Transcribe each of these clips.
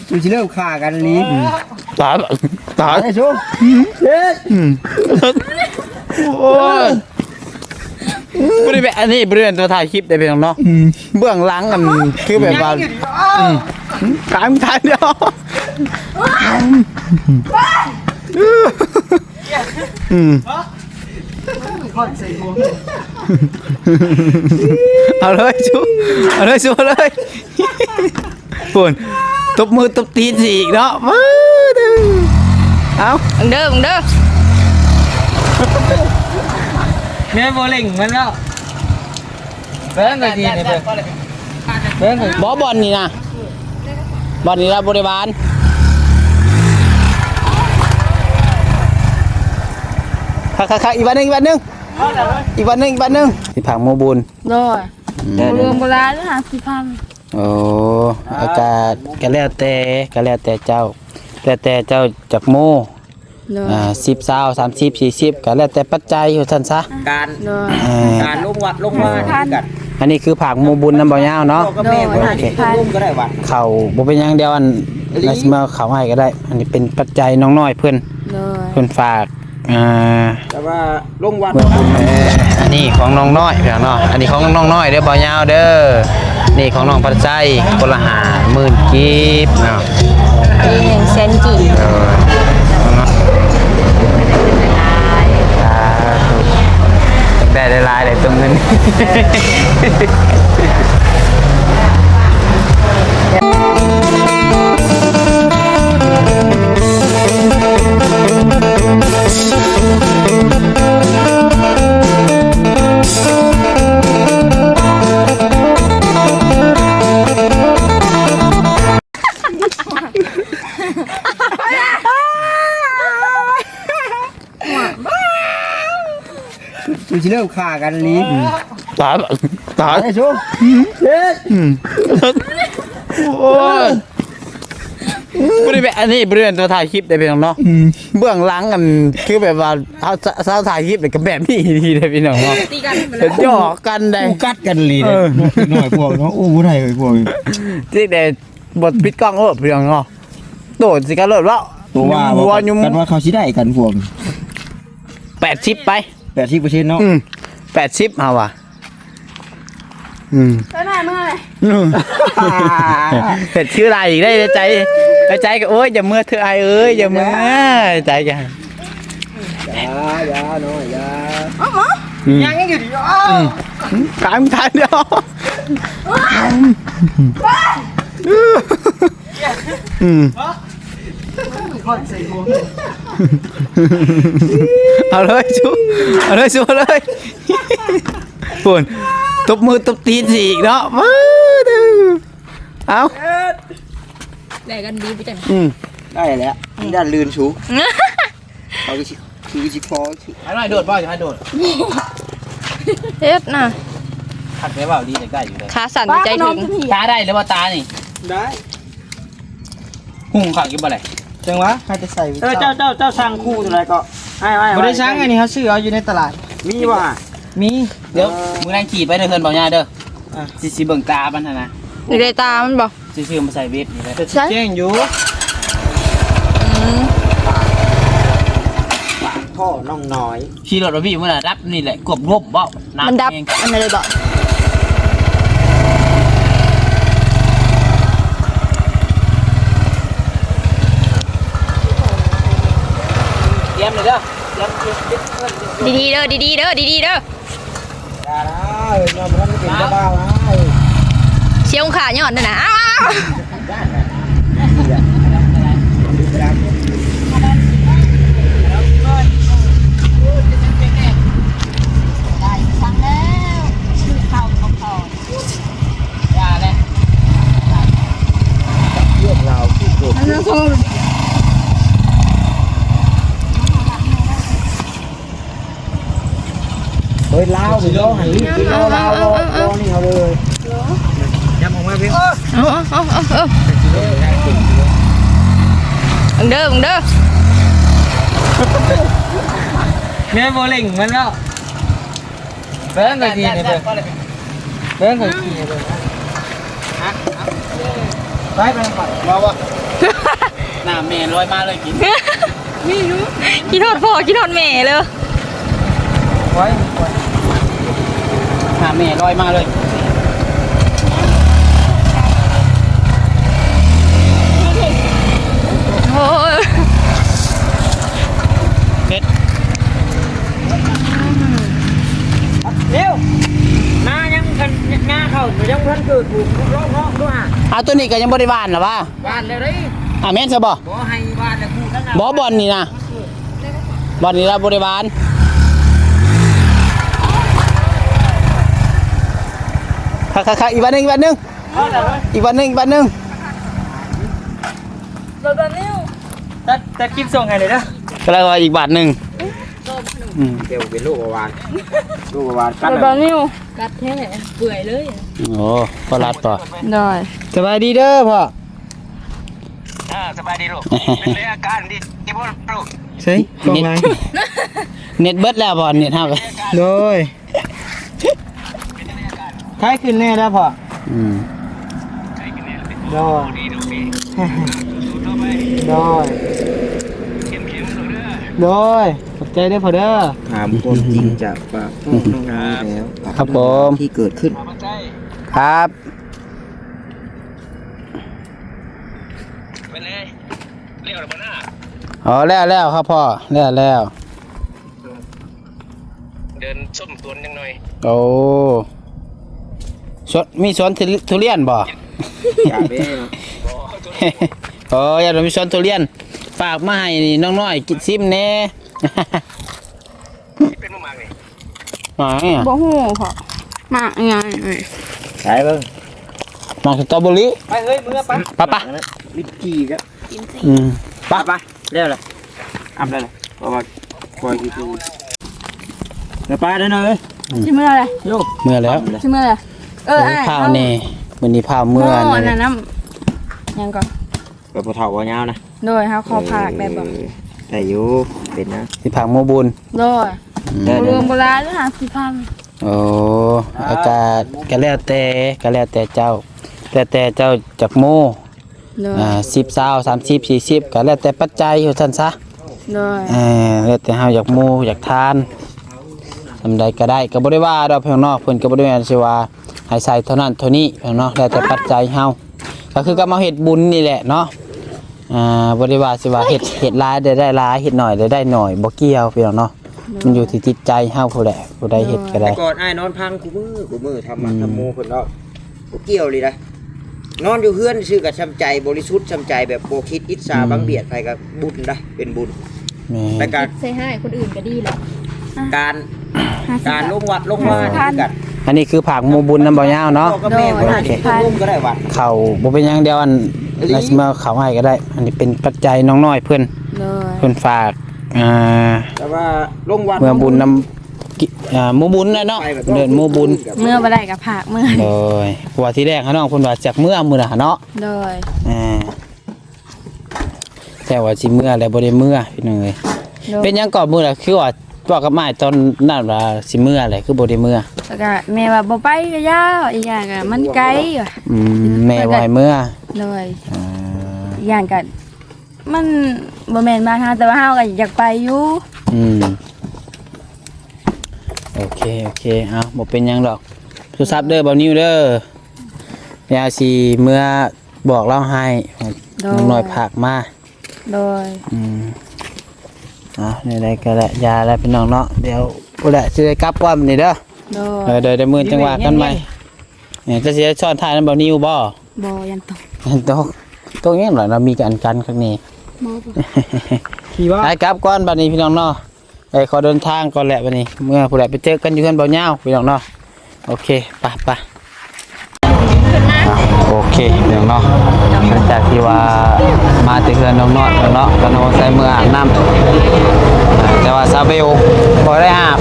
ສູ່ຊິເລີ່ມຂ້າກັນອີ່ຫຼີ. ຕາຍ ຕາຍ ຕາຍ ເຮັດ ອືມ ໂອ້ຍ ບໍ່ໄດ້ແບບ ອັນນີ້ບໍ່ໄດ້ແມ່ນຕົວຖ່າຍຄລິບເດ້ພີ່ນ້ອງເນາະ ອືມ ເບື້ອງຫຼັງອັນຄືແບບວ່າ ອືມ ຕາຍ ຕາຍ ດຽວ ອືມ ອືມ ເອົາເລີຍຊູ ເອົາເລີຍຊູ ເອົາເລີຍ. ພຸ້ນ ຕົບມືຕົບຕີນຊິອີກເນາະ ເອີ ເອົາ ເບິ່ງເດີ ເບິ່ງເດີ ແມ່ນບໍ່ເລັ່ງມັນເນາະ ເບິ່ງໄປທີນີ້ ເບິ່ງ ເບິ່ງ ບໍ່ ບ່ອນນີ້ນະ ບ່ອນນີ້ລະບໍ່ໄດ້ຫວານ ຄັກໆໆ ອີກບາດໜຶ່ງ ອີກບາດໜຶ່ງ ອີກບາດໜຶ່ງ ອີກບາດໜຶ່ງ ຊິຝາກໝູ່ບຸນ ໂດຍ ອືມ ລວມບໍ່ຫຼາຍ ຫ້າສິບພັນ. ໂອ້ ອາ ກະ ກະແລ້ວແຕ່ ກະແລ້ວແຕ່ເຈົ້າ ແລ້ວແຕ່ເຈົ້າຈັກໂມ ໂດຍ ອາ ສິບ ຊາວ ສາມສິບ ສີ່ສິບ ກະແລ້ວແຕ່ປັດໄຈວ່າຊັ້ນຊະ ການ ໂດຍ ເອີ ການລົງວັດລົງວາຄືກັນ ອັນນີ້ຄືຝາກໝູ່ບຸນນຳບ່າວຍາວເນາະ ໂດຍ ໂອເຄ ເຂົ້າບໍ່ເປັນຫຍັງ ດຽວອັນ ລະຊິມາເຂົ້າໃຫ້ກໍໄດ້ ອັນນີ້ເປັນປັດໄຈນ້ອງນ້ອຍເພິ່ນ ໂດຍ ເພິ່ນຝາກ ອ່າ ແຕ່ວ່າລົງວັດ ອັນນີ້ຂອງນ້ອງນ້ອຍພີ່ນ້ອງເນາະ ອັນນີ້ຂອງນ້ອງນ້ອຍເດີ ບ່າວຍາວເດີ ນີ້ຂອງນ້ອງພັດໄຊ ຄົນລະຫ້າໝື່ນກີບເນາະ ອັນນີ້ໜຶ່ງແສນກີບ ເອີ ເນາະ ສາທຸ ຢາກໄດ້ຫຼາຍໆ ໄດ້ຕົວເງິນ. ສູ່ຊິເລີ່ມຂ້າກັນອີ່ຫຼີ ຕາຍ ຕາຍ ຕາຍ ເຮັດ ອືມ ໂອ້ຍ ບໍ່ໄດ້ແບບ ອັນນີ້ບໍ່ໄດ້ແມ່ນຕົວຖ່າຍຄລິບເດ້ພີ່ນ້ອງເນາະ ອືມ ເບື້ອງຫຼັງອັນຄືແບບວ່າ ເຮົາ ເຮົາຖ່າຍຄລິບແລ້ວກໍແບບນີ້ອີ່ຫຼີເດ້ພີ່ນ້ອງເນາະ ຕີກັນ ຫຍອກກັນໄດ໋ ກູກັດກັນອີ່ຫຼີເດ້ ເອີ ນ້ອຍພວກເນາະ ໂອ້ ບໍ່ໄດ້ເວີຍພວກນີ້ ຕິດແຕ່ ບໍ່ປິດກ້ອງໂລດພີ່ນ້ອງເນາະ ໂຕຊິກັນໂລດເນາະ ໂຕວ່າ ຫົວຍຸ່ມ ກັນວ່າເຂົາຊິໄດ້ກັນພວກ ແປດສິບໄປ ແປດສິບເປີເຊັນເນາະ ອືມ ແປດສິບເຮົາວ່າ ອືມ ໄປມາເມືອເລີຍ ອືມ ເຮັດຄືຫຼາຍອີກໄດ໋ໃນໃຈ ໃນໃຈກໍ ໂອ້ຍ ຢ່າເມືອເທື່ອອ້າຍເອີຍ ຢ່າເມືອ ໃນໃຈກໍ ຢ່າ ຢ່ານ້ອຍ ຢ່າ ອອກມາ ອືມ ຍັງຢູ່ດີ ອືມ ຕາຍ ຕາຍ ດຽວ ອືມ ອືມ ເອົາເລີຍຊູ ເອົາເລີຍຊູ ເອົາເລີຍ ພຸ້ນ ຕົບມືຕົບຕີນຊິອີກເນາະ ເອົາ ແລກກັນດີບໍ່ຈັກ ອືມ ໄດ້ແລ້ວ ອືມ ດ້ານລື່ນສູ ເຂົາກໍຊິ ຄືຊິພໍ ໃຫ້ນ້ອຍໂດດບໍ່ ໃຫ້ໂດດ ເຮັດນະ ຄັກແຕ່ເວົ້າດີ ຢາກໄດ້ຢູ່ເດ້ ຂາສັ່ນໃຈເຖິງ ຕາໄດ້ຫຼືບໍ່ຕານີ້ ໄດ້ ຫຸງເຂົ້າກິນບໍ່ແຫຼະ ຈັ່ງຫວະ ໃຫ້ໄປໃສ່ ເອີ ເຈົ້າ ເຈົ້າ ເຈົ້າສັ່ງຄູ່ຕົວໃດກໍ ອ້າຍ ອ້າຍ ບໍ່ໄດ້ສັ່ງ ອັນນີ້ເຮົາຊື້ເອົາຢູ່ໃນຕະຫຼາດ ມີບໍ່ ມີ ດຽວ ເອີ ມື້ນັ້ນຂີ່ໄປເດີ ເຮືອນເບົາຍາເດີ ອ່ະ ຊິ ຊິເບິ່ງຕາມັນຫັ້ນນະ ຢູ່ໃນຕາມັນບໍ່? ຊື່ໆ ມາໃສ່ເບັດນີ້ແຫຼະ ແຕ່ຊິແຈ້ງຢູ່ ອືມ ພໍ່ນ້ອງນ້ອຍ ຂີ່ລົດມາພີ່ມື້ນັ້ນດັບນີ້ແຫຼະ ເກືອບລົ້ມເວົ້າ ມັນດັບອັນນັ້ນເລີຍບໍ່? ຕຽມເລີຍເດີ ຕຽມ ດີໆ ເດີ ດີໆ ເດີ ດີໆ ເດີ. ຢ່ານະ ເອີຍ ຍອມຮັບເປັນເຈົ້າບ່າວນະ ເອີຍ ເຊຍຫຸງຂ້າຍ້ອນນັ້ນນະ ອ້າວ ອ້າວ ໄດ້ສັ່ງແລ້ວ ຊື້ເຂົ້າກໍພໍ ຢ່າແຫຼະ ເລື່ອງລາວຄືໂກດ ເຮີ້ຍ ລາວ ຊິລໍຫັ້ນ ລີບຊິລໍລາວ ລໍ ລໍນີ້ເອົາເລີຍ ຍັບອອກມາພີ່ ເອົາ ເອົາ ເອົາ ເອົາ ເອົາ ເດີ ເດີ ແມ່ນບໍ່ເລັ່ງມັນເນາະ ເບິ່ງໄປທີ່ນີ້ເບິ່ງ ເບິ່ງໄປທີ່ນີ້ເບິ່ງ ຮະ ໄປໄປໄປ ບໍ່ບໍ່ ໜ້າແມ່ລອຍມາເລີຍກິນ ມີຢູ່ ຄິດຮອດພໍ່ ຄິດຮອດແມ່ເລີຍ ໄປໄປ ໜ້າແມ່ລອຍມາເລີຍ ໂອ້ຍ ເຜັດ. ເລັວ ນາຍັງ ອັນ ນາເຂົ້າຍັງບໍ່ທັນເກີດ ປູກລອງເນາະ ດູຫາ ອ້າວ ຕົວນີ້ກໍຍັງບໍ່ໄດ້ຫວ່ານລະຫວາ? ຫວ່ານແລ້ວເດ້ ອ້າວ ແມ່ນຊະບໍ່? ບໍ່ໃຫ້ຫວ່ານແລ້ວປູກທັງນາ ບໍ່ ບ່ອນນີ້ນະ ບ່ອນນີ້ລະບໍ່ໄດ້ຫວ່ານ ຄັກໆໆ ອີກບາດໜຶ່ງ ອີກບາດໜຶ່ງ ອີກບາດໜຶ່ງ ອີກບາດໜຶ່ງ ຕັດ ຕັດຄລິບສົ່ງໃຫ້ເລີຍເດີ ກໍເລີຍວ່າອີກບາດໜຶ່ງ ອືມ ດຽວເປັນໂລກເບົາຫວານ ໂລກເບົາຫວານກັດ ເບົາໜິວ ກັດແທ້ ເປື່ອຍເລີຍ ໂອ້ ກໍລັດຕໍ່ ໂດຍ ສະບາຍດີເດີພໍ່ ອ່າ ສະບາຍດີລູກ ເປັນໄດອາການດີ ດີບໍ່ລູກ ໃສ ກອງຫຼັງ ເນັດ ເນັດເບິດແລ້ວບໍ່ ເນັດເຮົາ ໂດຍ ໄຂ້ຂຶ້ນແນ່ແລ້ວພໍ່ ອືມ ໂດຍ ໂດຍ ໂດຍ ຂອບໃຈເດີພໍ່ເດີ ຖາມຄວາມຈິງຈາກປາກຂອງນ້ອງນາຍແລ້ວ ກັບເລື່ອງລາວທີ່ເກີດຂຶ້ນ ຄັບ ເປັນໄງ ແລ້ວແລ້ວບໍ່ນາ? ອໍ ແລ້ວແລ້ວຄັບພໍ່ ແລ້ວແລ້ວ ເດີນຊົມສວນຈັກໜ່ອຍ ໂອ້ ສວນ ມີສວນທຸລຽນບໍ່? ຢາກເດ້ ອໍ ຢາກມີສວນທຸລຽນ ຝາກມາໃຫ້ນ້ອງນ້ອຍກິນ ຊິມແດ່ ເປັນໝາກນີ້ ໝາກຫຍັງ? ບໍ່ຮູ້ພໍ່ ໝາກຫຍັງນີ້ ໃສ່ເບິ່ງ ໝາກສະຕໍເບີຣີ ໄປເຮີ້ຍ ເມືອໄປ ໄປ ໄປ ລິດຈີ່ກະ ອືມ ໄປ ໄປ ແລ້ວລະ ອຳໄດ້ລະ ເພາະວ່າປ່ອຍຄື ແລ້ວໄປເດີນ້ອງເອີຍ ອືມ ຊິເມືອແລ້ວ ໂຍ ເມືອແລ້ວ ຊິເມືອແລ້ວ ເອີ ໂອ້ຍ ອ້າຍ ພ້າວແນ່ ມື້ນີ້ພ້າວເມືອ ໝໍ້ ອັນນັ້ນນຳ ຫຍັງກໍ ແບບຜູ້ເຖົ້າເວົ້າຍາວນະ ໂດຍ ເຮົາຂໍຝາກໄດ້ບໍ່? ເອີ ໄດ້ຢູ່ ເປັນຫຍັງ ຊິຝາກໝູ່ບຸນ ໂດຍ ອືມ ບໍ່ລວມບໍ່ຫຼາຍເລີຍ ຫ້າສິບພັນ ໂອ້ ອາ ກໍ ກໍແລ້ວແຕ່ ກໍແລ້ວແຕ່ເຈົ້າ ແລ້ວແຕ່ເຈົ້າຈັກໂມ ໂດຍ ອ່າ ສິບ ຊາວ ສາມສິບ ສີ່ສິບ ກໍແລ້ວແຕ່ປັດໄຈວ່າຊັ້ນຊະ ໂດຍ ເອີ ແລ້ວແຕ່ເຮົາຢາກໝູ່ຢາກທານ ສ່ຳໃດກໍໄດ້ ກໍບໍ່ໄດ້ວ່າດອກ ພີ່ນ້ອງເນາະ ເພິ່ນກໍບໍ່ໄດ້ວ່າຊິວ່າໃຫ້ໃສ່ເທົ່ານັ້ນເທົ່ານີ້ ພີ່ນ້ອງເນາະ ແລ້ວແຕ່ປັດໄຈເຮົາ ກໍຄືກັບມາເຮັດບຸນນີ້ແຫຼະເນາະ ອ່າ ບໍ່ໄດ້ວ່າຊິວ່າເຮັດ ເຮັດຫຼາຍໄດ້ ໄດ້ຫຼາຍ ເຮັດໜ້ອຍໄດ້ ໄດ້ໜ້ອຍ ບໍ່ກ່ຽວ ພີ່ນ້ອງເນາະ ໂດຍ ມັນຢູ່ທີ່ຈິດໃຈເຮົາພຸ້ນແຫຼະ ຜູ້ໃດເຮັດກໍໄດ້ ແຕ່ກ່ອນອ້າຍນອນພັງຄູ່ມື້ ຄູ່ມື້ ທຳມະ ອືມ ທຳໂມເພິ່ນເນາະ ບໍ່ກ່ຽວເລີຍນະ ນອນຢູ່ເຮືອນຊື່ກໍຊ່ຳໃຈ ບໍລິສຸດຊ່ຳໃຈ ແບບບໍ່ຄິດອິດສາ ອືມ ບັງບຽດໃຜກໍບຸນໄດ໋ ເປັນບຸນ ແມ່ນ ແລ້ວກໍ ໃສ່ຮ້າຍຄົນອື່ນກໍດີແລ້ວ ການ ການລົງວັດລົງວາຄືກັນ ອັນນີ້ຄືຝາກໝູ່ບຸນນຳບ່າວຍາວເນາະ ໂດຍ ໂອເຄ ເຂົ້າບໍ່ເປັນຫຍັງ ດຽວອັນ ລະຊິມາເຂົ້າໃຫ້ກໍໄດ້ ອັນນີ້ເປັນປັດໄຈນ້ອງນ້ອຍເພິ່ນ ໂດຍ ເພິ່ນຝາກ ອ່າ ແຕ່ວ່າລົງວັດ ເມືອບຸນນຳ ອ່າ ໝູ່ບຸນແຫຼະເນາະ ເດີນໝູ່ບຸນ ເມືອບໍ່ໄດ້ກໍຝາກເມືອ ໂດຍ ເພາະວ່າທີແລກຫານ້ອງເພິ່ນວ່າຈະເມືອມື້ນະຫາເນາະ ໂດຍ ອ່າ ແຕ່ວ່າຊິເມືອແລ້ວບໍ່ໄດ້ເມືອ ພີ່ນ້ອງເອີຍ ໂດຍ ເປັນຫຍັງກໍມື້ລະ ຄືວ່າເວົ້າກັບອ້າຍຕອນນັ້ນວ່າຊິເມືອແຫຼະ ຄືບໍ່ໄດ້ເມືອ ແລ້ວກໍແມ່ວ່າບໍ່ໄປກໍຢ່າ ອີກຢ່າງກໍມັນໄກວ່າ ອືມ ແມ່ບໍ່ໃຫ້ເມືອ ໂດຍ ອ່າ ອີກຢ່າງກໍ ມັນບໍ່ແມ່ນບ້ານເຮົາ ແຕ່ວ່າເຮົາກໍຢາກໄປຢູ່ ອືມ ໂອເຄ ໂອເຄ ເອົາ ບໍ່ເປັນຫຍັງດອກ ໂທລະສັບເດີ ບ່າວນິວເດີ ດຽວຊິເມືອບອກລາວໃຫ້ ໂດຍ ນ້ອງນ້ອຍຝາກມາ ໂດຍ ອືມ ເອົາ ແນວໃດກໍແຫຼະ ຢ່າແລ້ວພີ່ນ້ອງເນາະ ດຽວພຸ້ນແຫຼະ ຊິໄດ້ກັບກ່ອນມື້ນີ້ເດີ ໂດຍ ໂດຍ ດຽວມື້ຈັ່ງວ່າກັນໃໝ່ ເອີ ເຈົ້າຊິໄດ້ຊ້ອນທ້າຍນຳບ່າວນິວບໍ່? ບໍ່ ຢ້ານຕົກ ຢ້ານຕົກ ຕົກຫຍັງລະ ລາວມີແຕ່ອັນກັນຄັກນີ້ ບໍ່ ໄປກັບກ່ອນບັດນີ້ພີ່ນ້ອງເນາະ ໄປ ຂໍເດີນທາງກ່ອນແຫຼະບັດນີ້ ເມືອພຸ້ນແຫຼະ ໄປເຈີກັນຢູ່ເຮືອນບ່າວຍາວພີ່ນ້ອງເນາະ ໂອເຄ ໄປ ໄປ ອ່ະ ໂອເຄພີ່ນ້ອງເນາະ ຫຼັງຈາກທີ່ວ່າມາແຕ່ເຮືອນນ້ອງນ້ອຍເນາະ ກໍນ້ອງໃສ່ເມືອອາບນ້ຳ ອ່າ ແຕ່ວ່າສາວເບວບໍ່ໄດ້ອາບ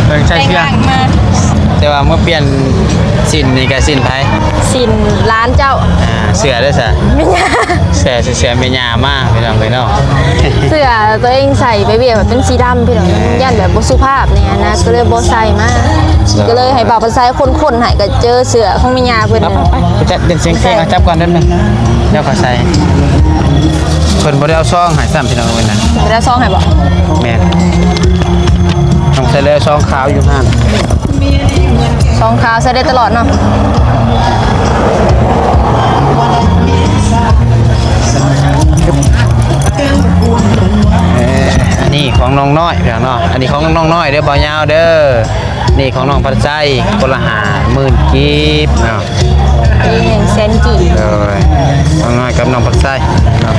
ເບິ່ງໃສ່ເສື້ອ ແຕ່ງໜ້າມາ ແຕ່ວ່າມາປ່ຽນ ສິ້ນນີ້ກະສິ້ນໃຜ? ສິ້ນຫຼານເຈົ້າ. ອ່າ ເສື້ອເດ້ຊະ? ແມ່ຍ່າ. ເສື້ອ ເສື້ອແມ່ຍ່າມາ ພີ່ນ້ອງເອີຍເນາະ. ເສື້ອໂຕເອງໃສ່ໄປວຽກແບບເປັນສີດຳ ພີ່ນ້ອງ ຢ້ານແບບບໍ່ສຸພາບນີ້ນະ ກະເລີຍບໍ່ໃສ່ມາ ກະເລີຍໃຫ້ບ່າວພັດໄຊຄົ້ນໆໃຫ້ ກະເຈີເສື້ອຂອງແມ່ຍ່າເພິ່ນ. ໄປໆ ໄປຈັດເປັນສຽງເຄງ ເອົາຈັບກ່ອນແປັບໜຶ່ງ ດຽວຂ້ອຍໃສ່. ເພິ່ນບໍ່ໄດ້ເອົາຊອງໃຫ້ຊ້ຳ ພີ່ນ້ອງເອີຍນະ. ບໍ່ໄດ້ເອົາຊອງໃຫ້ບໍ? ແມ່ນ ຕ້ອງໃສ່ເລີຍ ຊອງຂາວຢູ່ຫັ້ນ. ຊອງຂາວໃສ່ໄດ້ຕະຫຼອດເນາະ. ເອີ ອັນນີ້ຂອງນ້ອງນ້ອຍເນາະ ອັນນີ້ຂອງນ້ອງນ້ອຍເດີ ບ່າວຍາວເດີ. ນີ້ຂອງນ້ອງພັດໄຊ ຄົນລະຫ້າໝື່ນກີບເນາະ. ນີ້ແສນກີບ. ໂດຍ ນ້ອງນ້ອຍກັບນ້ອງພັດໄຊເນາະ.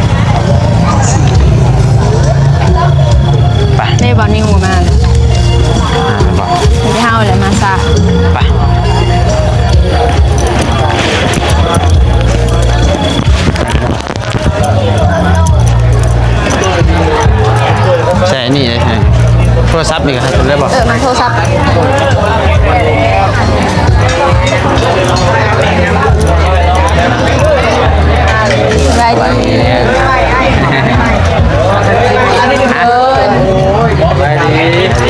ໄປ ໄດ້ບໍ່ ນິວມາ ອ່າ ໄປ ເຮົາແຫຼະມາຊະ. ໄປ ໃສ່ອັນນີ້ເລີຍ ໂທລະສັບນີ້ກະໄດ້ບໍ່? ເອີ ມາໂທລະສັບ. ສະບາຍດີ. ເອີ ສະບາຍດີ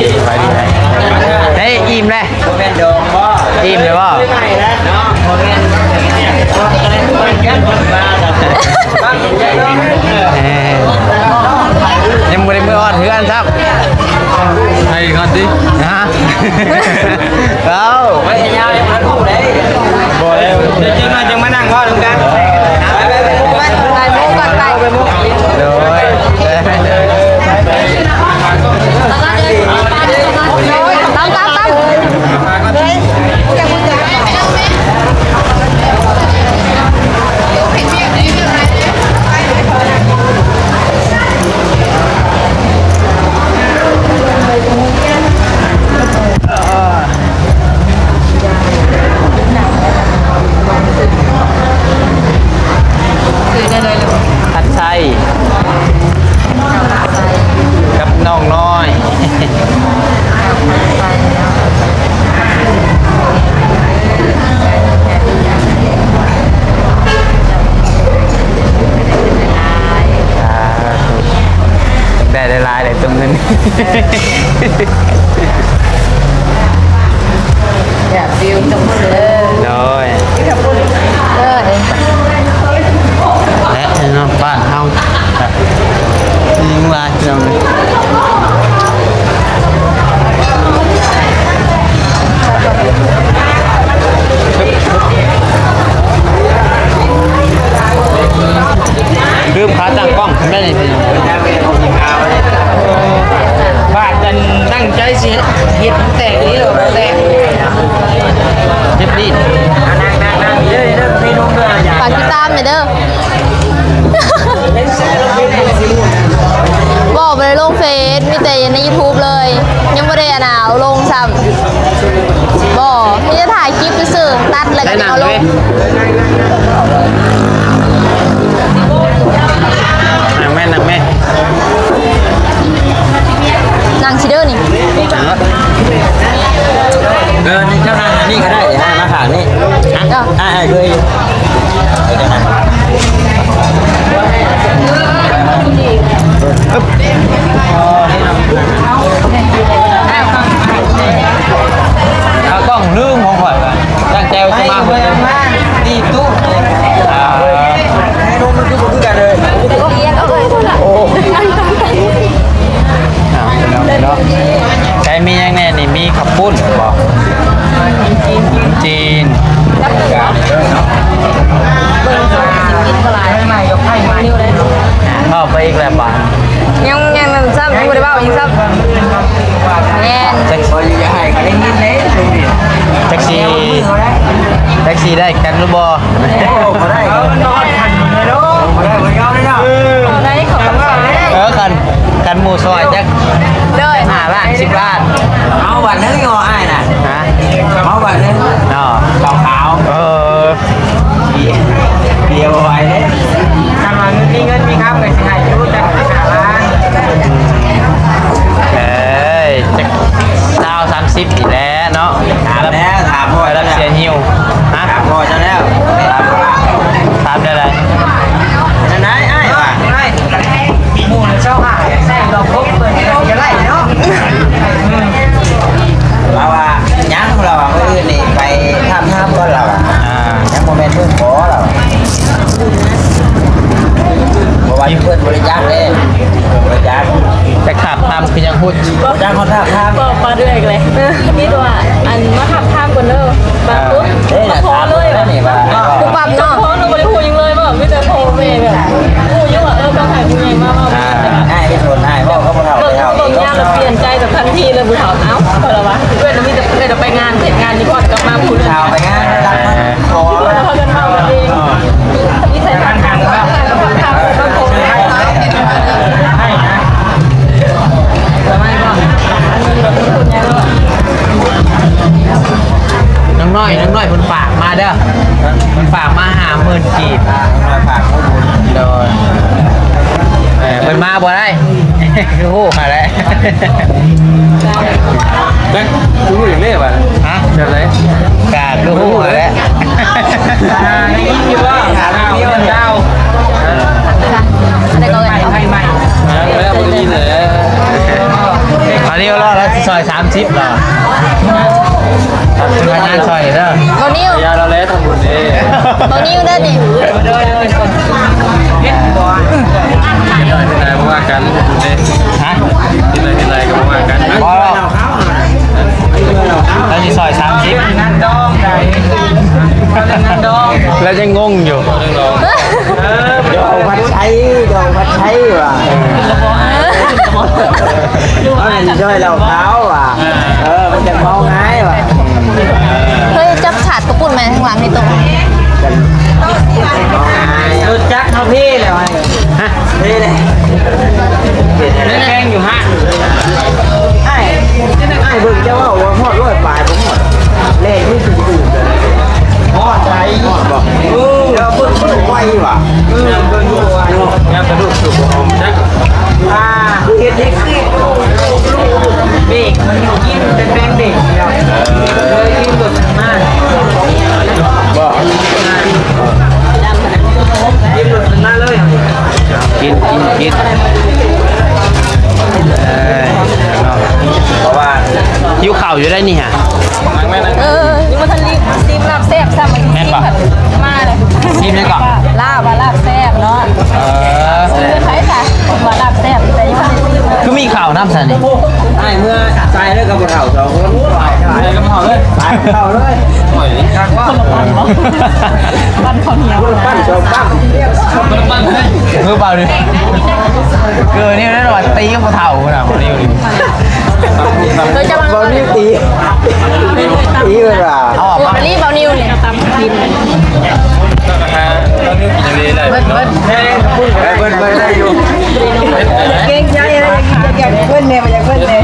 ສະບາຍດີ. ເຮີ້ຍ ອີ່ມແລ້ວ. ບໍ່ແມ່ນດອງບໍ່? ອີ່ມແລ້ວບໍ່? ເນາະ ບໍ່ແມ່ນ ເອີ ຍັງບໍ່ໄດ້ມືອອດເຮືອນຊ້ຳ. ໃຫ້ກ່ອນຕິ? ຮະ? ເອົ້າ ໄວ້ຍາວຍັງບໍ່ທັນຮູ້ເດ້. ບໍ່ແລ້ວ ດຽວຈຶ່ງມາ ຈຶ່ງມານັ່ງເວົ້ານຳກັນ. ໄປ ໄປ ໄປ ໄປ ໄປໝູ່ກ່ອນ ໄປ ໄປໝູ່. ໂດຍ ຕາມ ຕາມ ຕາມ. ພັດໄຊ ກັບນ້ອງນ້ອຍ. ສາທຸ ຢາກໄດ້ຫຼາຍໆເລີຍຕົວເງິນ. ຢາກວິວຕົວເງິນເດີ. ໂດຍ ເອີ ແລະເນາະ ບ້ານເຮົາ ກະຍິງຫຼາຍ ພີ່ນ້ອງເອີຍ. ລືມຂາຕັ້ງກ້ອງໄດ້ນີ້ ບາດນັ້ນຕັ້ງໃຈຊິເຮັດແຕກນີ້ ແຕກ ເຮັດດີ. ຝາກຕິດຕາມແດ່ເດີ. ບໍ່ ບໍ່ໄດ້ລົງເຟສ ມີແຕ່ໃນຢູທູບເລີຍ ຍັງບໍ່ໄດ້ອັນນ່າເອົາລົງຊ້ຳ. ບໍ່ ມີແຕ່ຖ່າຍຄລິບຊື່ໆ ຕັດແລ້ວກະຈະເອົາລົງ. ນັ່ງແມ່ ນັ່ງແມ່. ນັ່ງຊິເດີນີ້. ເອີ ນີ້ເຈົ້ານັ່ງອັນນີ້ກະໄດ້ ມາຂ້າງນີ້. ເອີ ອ້າຍ ອ້າຍເຄີຍຢູ່. ຂາກ້ອງລືມຂອງຂ້ອຍວ່າ ຕັ້ງແຕ່ສະມາຄົນນີ້ຕູ້. ອ່າ ໃຫ້ລົງມັນຄືບໍ່ຄືກັນເລີຍ. ໂອ້ ອ່າ ເນາະ ໃສ່ມີຫຍັງແດ່ນີ້? ມີເຂົ້າປຸ້ນບໍ? ຂະໜົມຈີນ ເບິ່ງຊິກິນບໍ່ຫຼາຍ ເວົ້າໄປອີກແລ້ວບາດ. ຍັງ ຍັງນັ້ນຊ້ຳ ຍັງບໍ່ໄດ້ເວົ້າອີກຊ້ຳ. ແມ່ນ ຈັກຊິ ບໍ່ ຢ່າໃຫ້ເຂົາໄດ້ຍິນເດ້ ຈັກຊິ ຈັກຊິໄດ້ກັນຫຼືບໍ່? ໂອ້ ບໍ່ໄດ້ ເອີ ມັນຮອດຂັ້ນນີ້ເນາະ ບໍ່ໄດ້ ບໍ່ຍອມເລີຍເນາະ. ເອີ ເອີ ຄັນ ຄັນໝູ່ຊ່ອຍຈັກ ໂດຍ ຫ້າລ້ານ ສິບລ້ານ. ເອົາບາດໜຶ່ງເນາະອ້າຍນະ. ຮະ? ເອົາບາດໜຶ່ງເນາະ ເຫຼົ້າຂາວ. ເອີ ເບຍ ເບຍບໍ່ໄຫວເດ້. ຄັນວ່າມີເງິນມີຄຳກະຊິໃຫ້ຢູ່ຈັກຫ້າລ້ານ. ເອີຍ ຈັກຊາວ ສາມສິບນີ້ແຫຼະເນາະ. ຖາມແລ້ວ ຖາມ ລະດັບເສຍຫິ້ວ. ພໍເຈົ້າແລ້ວ. ຖາມແນວໃດ? ອັນໃດອ້າຍວ່າ ໝູ່ລະຊາວຫ້າ ໃຊ້ລອງຄົບເບິ່ງກໍໄດ້ເນາະ. ລາວວ່າຍັງ ລາວວ່າມື້ອື່ນນີ້ໄປທາບທາມກ່ອນ ລາວວ່າ ອ່າ ຍັງບໍ່ແມ່ນມື້ຂໍ ລາວວ່າ ເພາະວ່າຢູ່ເພິ່ນບໍ່ໄດ້ຈັກເດ້ ເພິ່ນບໍ່ໄດ້ຈັກ ແຕ່ທາບທາມຄືຍັງຮູ້ ບໍ່ຈັກເຂົາທາບທາມ ບໍ່ປາເລື່ອຍເລີຍ. ມີແຕ່ວ່າ ອັນ ມາທາບທາມກ່ອນເດີ ບາງຄົນ ເອີ ມາຂໍເລີຍ ນີ້ວ່າ ປຸບປັບເນາະ ເຈົ້າຂອງບໍ່ໄດ້ຮູ້ຫຍັງເລີຍບໍ່ ມີແຕ່ພໍ່ແມ່ແບບຮູ້ຢູ່ວ່າ ເອີ ຕ້ອງໃຫ້ຜູ້ໃຫຍ່ມາເວົ້າ. ອ່າ ອ້າຍເປັນຄົນ ອ້າຍເວົ້າກັບຜູ້ເຖົ້າ ເບິ່ງ ເຖົ້າເອງ ເບິ່ງຍາມລະປ່ຽນໃຈແບບທັນທີເລີຍ ຜູ້ເຖົ້າ. ເອົ້າ ຂ້ອຍລະວ່າ ເອື້ອຍລະມີແຕ່ ເອື້ອຍລະໄປງານ ເຮັດງານນີ້ກ່ອນ ກັບມາຜູ້ເດີ ເຖົ້າໄພງານ ລັກມາຂໍ ເພິ່ນເວົ້າກັນເອງ ນິໄສທາງການ ເຂົາເວົ້າກັນເອງ ນ້ອງນ້ອຍ ນ້ອງນ້ອຍເພິ່ນຝາກມາເດີ ເພິ່ນຝາກມາຫ້າໝື່ນກີບ. ໂດຍ ເອີ ເພິ່ນມາບໍ່ໄດ້ ຄືຮູ້ຫັ້ນແຫຼະ. ແຈັກ ຄືຮູ້ຫຍັງເດ້ບາດ ຮະ ແບບໃດ? ກະຄືຮູ້ຫັ້ນແຫຼະ. ອ່າ ໄດ້ຍິນຢູ່ບໍ່? ຂ່າວເຈົ້າ ໄປໃໝ່ ໄປໃໝ່ ແລ້ວບໍ່ໄດ້ຍິນເລີຍ. ອັນນີ້ລອດລະຊອຍສາມສິບເນາະ ມາງານຊອຍເດີ ບ່າວນິວ ຢ່າລະແລທຳບຸນເດ້ ບ່າວນິວເດີນີ້ ເຮັດບໍ່ ເຮັດໜ້ອຍເຮັດຫຼາຍບໍ່ວ່າກັນເດ້ ຮະ ເຮັດໜ້ອຍເຮັດຫຼາຍກໍບໍ່ວ່າກັນ ບໍ່ດອກ. ລາວຊິຊອຍສາມສິບ ງານດອງໃດ ງານດອງ ລາວຍັງງົງຢູ່ ເອີ ດອງພັດໄຊ ດອງພັດໄຊວ່າ ເອີ ເຮົາຊິຊອຍເຫຼົ້າຂາວວ່າ ເອີ ມັນຈະເມົາງ່າຍວ່າ. ເຮີ້ຍ ຈັບສາດກະປຸ້ນມາທາງຫຼັງນີ້ຕົກ ລົດຈັກເຮົາເພແລ້ວ ຮະ ເພແລ້ວ ແຂງຢູ່ຮະ ອ້າຍ ອ້າຍເບິ່ງເຈົ້າເວົ້າວ່າຮອດຮ້ອຍປາຍບໍ່ຮອດ ແລ່ນຢູ່ຕື່ນໆ ຮອດໃດ ຮອດບໍ່ ເອີ ເບິ່ງໄວວ່າ ເອີ ເບິ່ງໄວເນາະ ຍາມກະດູກຄືບໍ່ຫອມຈັກ ອ່າ ເຮັດເຮັດຄື ເບກ ມັນກິນແຕ່ແປ້ງເບກ ເອີ ກິນລົດມາ ບໍ່ ກິນລົດມາເລີຍ ກິນ ກິນ ກິນ ເອີຍ ເນາະ ເພາະວ່າຫິວເຂົ້າຢູ່ໄດ໋ນີ້ຫະ. ເອີ ຍັງບໍ່ທັນລີບ ຊີມລາບແຊບຊ້ຳ ແມ່ນບໍ່? ມາເລີຍ ຊີມຫຍັງເກາະ? ລາບ ວ່າລາບແຊບເນາະ ເອີ ເອີ ໃຜຊະ ວ່າລາບແຊບ ແຕ່ຍັງບໍ່ທັນຊີມເລີຍ ຄືມີເຂົ້ານຳຊັ້ນນີ້ ອ້າຍເມືອ ຈ່າຍເລີຍກັບຜູ້ເຖົ້າສອງຄົນ ຈ່າຍກັບເຂົາເລີຍ ຈ່າຍກັບເຂົາເລີຍ ຂ້ອຍນີ້ຄັກວ່າ ຄົນລະປັ້ນບໍ່ ປັ້ນເຂົ້າໜຽວ ຄົນລະປັ້ນສອງປັ້ນ ຄົນລະປັ້ນເລີຍ ຄືເວົ້ານີ້ ຄືນີ້ແນ່ນອນ ຕີກັບຜູ້ເຖົ້າພຸ້ນນະ ຄົນນີ້ ເອີ ເຈົ້າວ່າ ເວົ້ານີ້ຕີ ຕີເພິ່ນວ່າ ເອົາອອກມາ ອັນນີ້ເບົານິວນີ້ ເບິດ ເບິດ ເບິດ ເບິດ ໄດ້ຢູ່ ເກງໃຈ ຢາກເພິ່ນແດ່ ຢາກເພິ່ນແດ່ ເ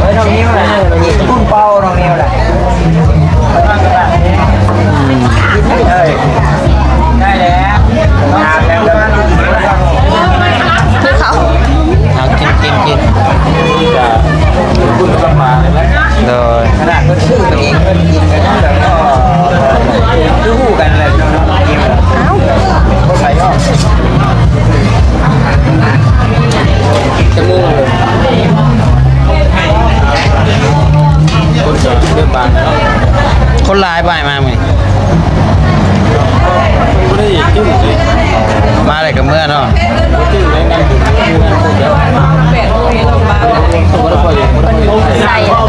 ອີ ນ້ອງນິວນະ ກິນປຸ້ນເປົ່າ ນ້ອງນິວນະ ກິນເລີຍ ໄດ້ແລ້ວ ກິນເຂົ້າ ເອົາ ກິນ ກິນ ກິນ ໂດຍ ຂະໜາດເພິ່ນຊື້ເອງເພິ່ນກິນກໍຍັງແບບ ຄືຮູ້ກັນແຫຼະ ເອົ້າ ບໍ່ໃສ່ອອກ ຈັກໂມງເລີຍ ຄົນກໍເລີ່ມບາງແລ້ວ ຄົນຫຼາຍປາຍມາມື້ນີ້ ບໍ່ໄດ້ຈື່ເດ້ ມາແລ້ວກໍເມືອເນາະ ບໍ່ຈື່ໃນງານບຸນ ໃສ່ແລ້ວກໍ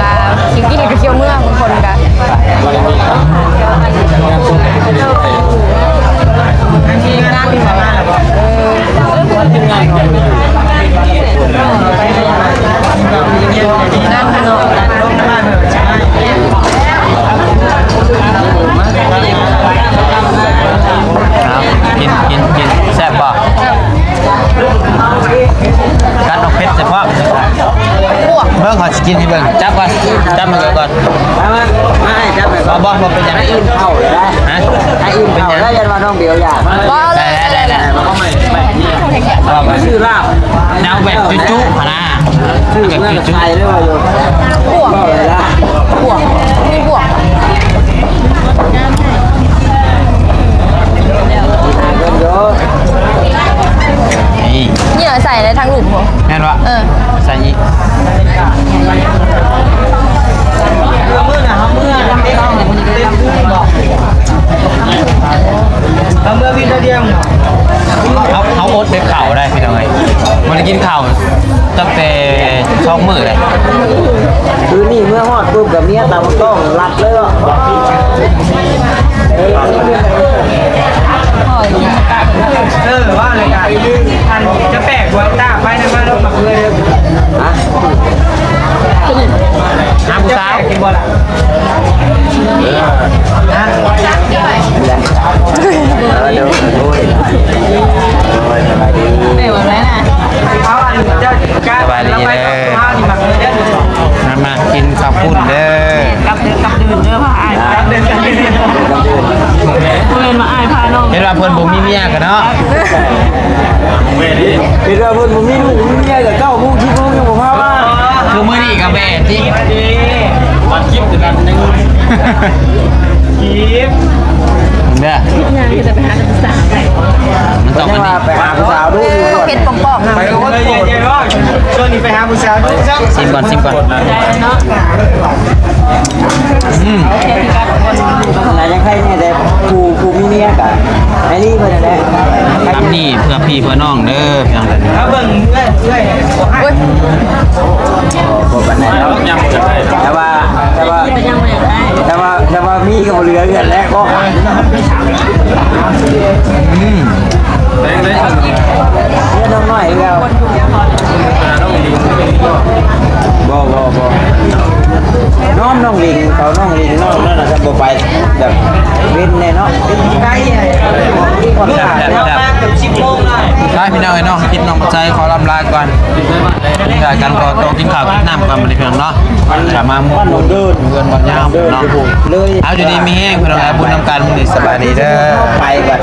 ຄິວກິນກໍຄິວເມືອ ບາງຄົນກໍ ກິນ ກິນ ກິນ ແຊບບໍ່? ກັດອອກເຜັດສະເພາະ ເບິ່ງ ເຂົາຊິກິນໃຫ້ເບິ່ງ ຈັບກ່ອນ ຈັບໃຫ້ເບິ່ງກ່ອນ ມາ ມາ ໃຫ້ຈັບໃຫ້ ບໍ່ ບໍ່ ບໍ່ເປັນຫຍັງ ໃຫ້ອີ່ມເຂົ້າເລີຍນະ ຮະ ໃຫ້ອີ່ມເຂົ້າເລີຍ ຢ້ານວ່ານ້ອງເບວຢາກ ບໍ່ ໄດ້ ໄດ້ ໄດ້ ບໍ່ ບໍ່ ບໍ່ ຊື້ລາບ ແນວແບບຈຸໆຫັ້ນນະ ຊື້ແບບຈຸໆ ບວກ ບວກ ມີບວກ ນີ້ ເຫຍື່ອໃສ່ໄດ້ທັງຫຼຸມບໍ່? ແມ່ນບໍ່? ເອີ ໃສ່ອີກ ເອົາມືນະ ເອົາມືນຳເດັກເຮົາ ເອົາມືວິດດຽວ ເຮົາ ເຮົາອົດໄດ້ເຂົ້າໄດ້ພີ່ນ້ອງເອີຍ ບໍ່ໄດ້ກິນເຂົ້າຕັ້ງແຕ່ສອງມື້ແລ້ວ. ຄືນີ້ເມື່ອຮອດປຸບກໍເມຍຕຳຕ້ອງລັດເລີຍ. ເອີ ວ່າແລ້ວກະ ອັນຈະແປກບໍ່ ຕາໄປນຳມາລົງມາເພື່ອເດີ. ຮະ? ຫາຜູ້ສາວ ກິນບໍ່ລະ? ຮະ? ເອີ ໂດຍ ໂດຍ ໂດຍ ສະບາຍດີ ເອົາອັນເຈົ້າ ສະບາຍດີເດີ ມາ ມາກິນເຂົ້າປຸ້ນເດີ ກັບເດີ ກັບດື່ມເດີ ພາອ້າຍໄປ ກັບເດີ ກັບດື່ມ ບໍ່ແມ່ນວ່າອ້າຍພານ້ອງ ເຫັນວ່າເພິ່ນບໍ່ມີເມຍກໍເນາະ ເຫັນວ່າເພິ່ນບໍ່ມີລູກມີເມຍກໍເກົ້າໂມງ ສິບໂມງຍັງບໍ່ພາມາ ຄືມື້ນີ້ກໍແມ່ນຕິ ບັດຄລິບຄືກັນ ຄລິບ ເດີ ຍາງກໍຈະໄປຫາຜູ້ສາວໄດ້ ມັນຕ້ອງອັນນີ້ ໄປຫາຜູ້ສາວດູຢູ່ ເຜັດປອກໆນະ ໄປຄົນໂສດ ຊວນນີ້ໄປຫາຜູ້ສາວດູຊະ ຊີມກ່ອນ ຊີມກ່ອນ ໄດ້ເນາະ ອືມ ນາຍັງໃຫ້ແດ່ ຜູ້ ຜູ້ມີເມຍກະ ໄອ້ນີ້ເພິ່ນນັ້ນແຫຼະ ທຳນີ້ເພື່ອພີ່ເພື່ອນ້ອງເດີ ພີ່ນ້ອງເດີ ມາເບິ່ງເອື້ອຍ ເອື້ອຍ ບໍ່ປານໃດດອກ ແຕ່ວ່າ ແຕ່ວ່າ ແຕ່ວ່າ ແຕ່ວ່າມີກໍບໍ່ເຫຼືອເຮືອນແລ້ວກໍ ອືມ ເຮືອນນ້ອງນ້ອຍຄືເກົ່າ ບໍ່ ບໍ່ ບໍ່ ນ້ອງ ນ້ອງລິງ ເຂົານ້ອງລິງ ນ້ອງນັ້ນນະ ຄັນບໍ່ໄປແບບເວັນແນ່ເນາະ ໄກ ໄປພີ່ນ້ອງເອີຍເນາະ ຄລິບນ້ອງບໍ່ໃສ່ ຂໍລຳລາກ່ອນ ກິນຂ້າວກັນ ຂໍໂຕະກິນຂ້າວກິນນ້ຳກ່ອນ ບັດນີ້ພີ່ນ້ອງເນາະ ກະມາໝູ່ເພື່ອນບັກຍາວເນາະ ເອົາ ຢູ່ດີມີແຮງພີ່ນ້ອງ ບຸນນຳກັນ ມື້ນີ້ສະບາຍດີເດີ ໄປບັດ